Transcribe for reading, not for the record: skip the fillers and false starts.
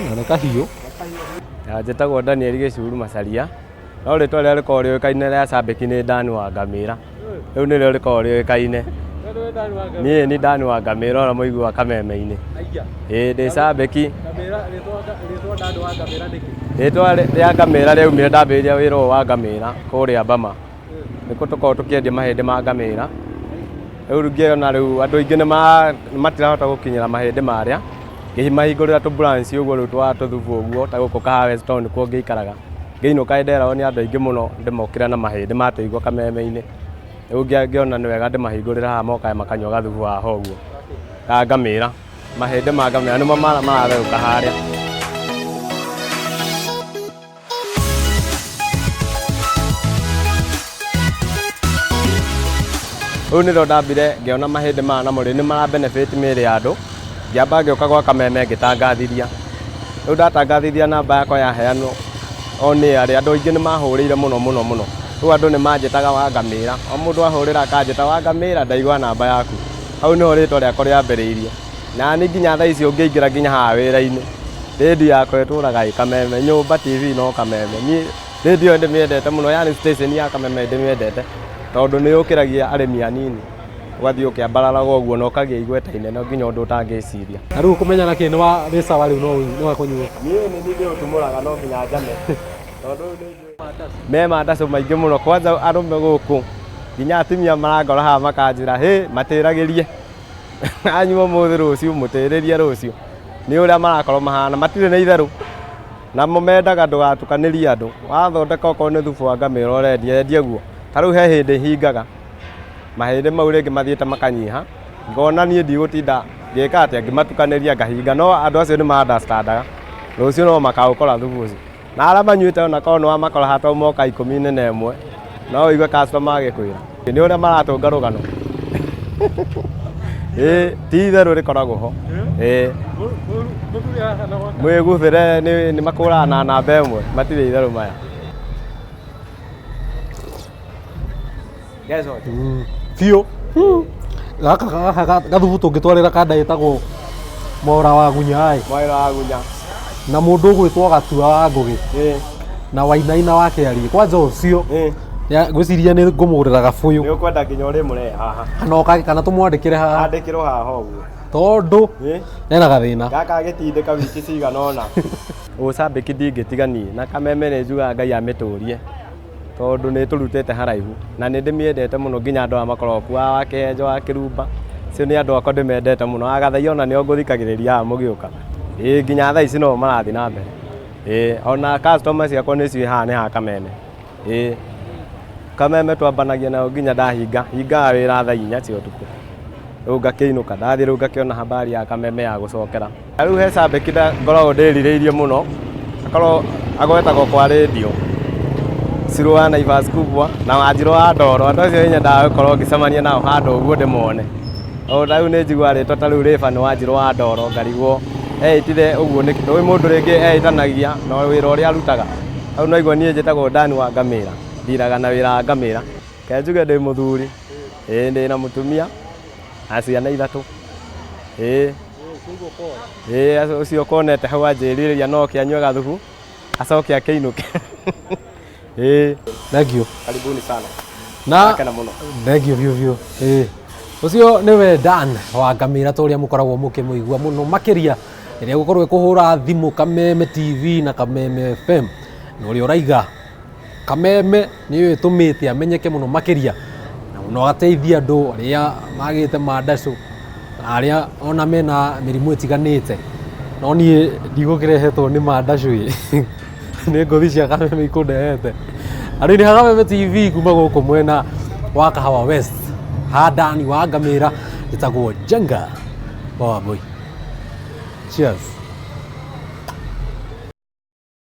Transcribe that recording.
Na nĩ kahiũ. Njĩtagwo Daniel Gĩcuru Macharia, no rĩtwa rĩrĩa rĩkoragwo rĩũĩkaine rĩa cambĩki nĩ Dan wa Ngamĩra. Rĩu nĩrĩo rĩkoragwo rĩũĩkaine. Niĩ nĩ Dan wa Ngamĩra ũrĩa mũiguaga kameme-inĩ. Ĩĩ ndĩ cambĩki. Rĩtwa rĩa ngamĩra rĩaumire ndambĩrĩria wĩra ũyũ wa ngamĩra kũrĩa Bama. Nĩkuo tũkoragwo tũkĩendia mahĩndĩ ma ngamĩra. Rĩu ngĩona rĩu andũ aingĩ nĩ matirahota gũkinyĩra mahĩndĩ marĩa, ngĩmahingũrĩra tũ branch ũguo rĩu twa tũthubu ũguo ta gũkũ Kahawa West tondũ nĩkuo ngĩikaraga. Ngĩinũka nĩ nderagwo nĩ andũ aingĩ mũno ndĩmokĩre na mahĩndĩ matũigua kameme-inĩ. Rĩu ngĩona nĩ wega ndĩmahingũrĩre haha mokage makanyua gathubu haha ũguo ka ngamĩra. Mahĩndĩ ma ngamĩra nĩmo maratherũka harĩa. Rĩu nĩrĩo ndambire ngĩona mahĩndĩ maya namo rĩ nĩ mara benefit mĩĩrĩ ya andũ, ngĩamba ngĩũka gwa kameme ngĩtangathithia. Rĩu ndatangathithia namba yakwa yaheanwo on air rĩ, andũ aingĩ nĩ mahũrĩire mũno mũno mũno. Rĩu andũ nĩ manjĩtaga wa ngamĩra, o mũndũ ahũrĩra akanjĩta wa ngamĩra ndaigua namba yaku. Hau nĩho rĩtwa rĩakwa rĩambĩrĩirie. Na niĩ nginya thaa ici ũngĩingĩra nginya haha wĩra-inĩ, rĩndiũ yakwa ĩtũraga ĩ kameme, nyũmba TV no kameme. Niĩ rĩndiũ ĩyo ndĩmĩendete mũno, yaani station ya kameme ndĩmĩendete tondũ nĩ yũkĩragia arĩmi anini, ũgathiĩ ũkĩambararaga ũguo na ũkagĩa igweta inene nginya ũndũ ũtangĩciria. Na rĩu ũkũmenya na kĩ nĩ sawa rĩu nĩ wa kũnyua? Niĩ nĩ niĩ ndĩũtumũraga no nginya njame tondũ rĩu nĩ njũĩ me mandacũ maingĩ mũno kwanza arũme gũkũ nginya atumia marangora haha makanjĩra hĩ matĩragĩrie. Anyua ũmũthĩ rũciũ mũtĩrĩrie rũciũ, nĩ ũrĩa marakorwo mahana, matirĩ na itherũ, namo mendaga ndũgatukanĩrie andũ, wathondeka okorwo nĩ thubu wa ngamĩra ũrendia, endia guo. Ta rĩu he hĩndĩ hingaga, mahĩndĩ mau rĩngĩ mathiĩte makanyiha, ngona niĩ ndigũtinda ngĩka atĩa, ngĩmatukanĩria ngahinga, no andũ acio nĩ ma understand aga, rũciũ no makaũkora thubu ũcio. Na arĩa manyuĩte ona korwo nĩ wamakora haha tondũ moka 11, no ũigue customer agĩkwĩra. Nĩ ũrĩa maratũnga rũgano. Ĩĩ ti itherũ rĩkoragwo ho. Ĩĩ. Mwĩguthĩre nĩ makũraga na namba ĩmwe, matirĩ itherũ maya. Biũ. Gaka gaka gathubu tũngĩtwarĩra kanda ĩtagwo Mwaũra wa Gunya ĩ. Mwaũra wa Gunya. Na mũndũ ũgwĩtwo Gatua wa Ngũgĩ. Na Wainaina wa Kĩariĩ. Kwanja ũcio ngwĩciria nĩ ngũmũgũrĩra gabũyũ. Nĩ ũkwenda nginya ũrĩmũrehe haha. Kana ũka kana tũmwandĩkĩre haha. Andĩkĩrwo haha ũguo. Tondũ ena gathĩna. Gaka agĩtindĩka wiki cigana ũna. Ũcambĩki ndingĩtiga niĩ na kameme nĩ njugaga Ngai amĩtũrie. Tondũ nĩ ĩtũrutĩte haraihu na nĩ ndĩmĩendete mũno nginya andũ aya makoragwo kuo aya wa Kĩhenjo wa Kĩrumba, acio nĩ andũ akwa ndĩmendete mũno. Agathai ona nĩo ngũthikagĩrĩria haha mũgĩũka. Ĩĩ nginya thaa ici no marathiĩ na mbere. Ĩĩ ona customer ciakwa nĩ ciũĩ haha nĩ ha Kameme. Ĩĩ Kameme twambanagia nayo nginya ndahinga, hingaga wĩra thaa 4 cia ũtukũ. Rĩu ngakĩinũka, ndathiĩ rĩu ngakĩona habari ya Kameme ya gũcokera. Rĩu he cambĩki ngoragwo ndĩrirĩirie mũno, akorwo agwetagwo kwa rĩndiũ, Cirũ wa Naivas Kubwa na Wanjirũ wa Ndoro, andũ acio nĩ nyendaga gũkorwo ngĩcemania nao handũ ũguo ndĩmone. Tondũ ta rĩu nĩ njiguaga rĩtwa ta rĩu Rĩba nĩ Wanjirũ wa Ndoro ngarigwo eĩtire ũguo nĩkĩ, ndũĩ mũndũ rĩngĩ eĩtanagia na wĩra ũrĩa arutaga. Hau no igua niĩ njĩtagwo Dan wa Ngamĩra, ndiraga na wĩra wa ngamĩra. Reke njuge ndĩ mũthuri, ĩĩ ndĩna mũtumia na ciana ithatũ, ĩĩ. Ĩĩ ũcio ũkonete hau anjĩrĩria no oke anyue gathubu acoke akĩinũke. Ĩĩ. Thengiũ. Karibuni sana. Na Ndakena mũno. Thengiũ biũ biũ. Ĩĩ. Ũcio nĩwe Dan wa Ngamĩra ta ũrĩa mũkoragwo mũkĩmũigua mũno makĩria rĩrĩa gũkorwo ĩkũhũra thimũ Kameme TV na Kameme FM na ũrĩa ũraiga Kameme nĩyo ĩtũmĩte amenyeke mũno makĩria na mũno agateithia andũ arĩa magĩte mandacũ na arĩa ona mena mĩrimũ ĩtiganĩte. No niĩ ndigũkĩrehetwo nĩ mandacũ ĩ, nĩ ngũthi cia Kameme ikũndehete. Arĩ nĩ Kameme TV kuma gũkũ mwena wa Kahawa West, ha Dani wa Ngamĩra, njĩtagwo Njenga wa Wambũi. Cheers.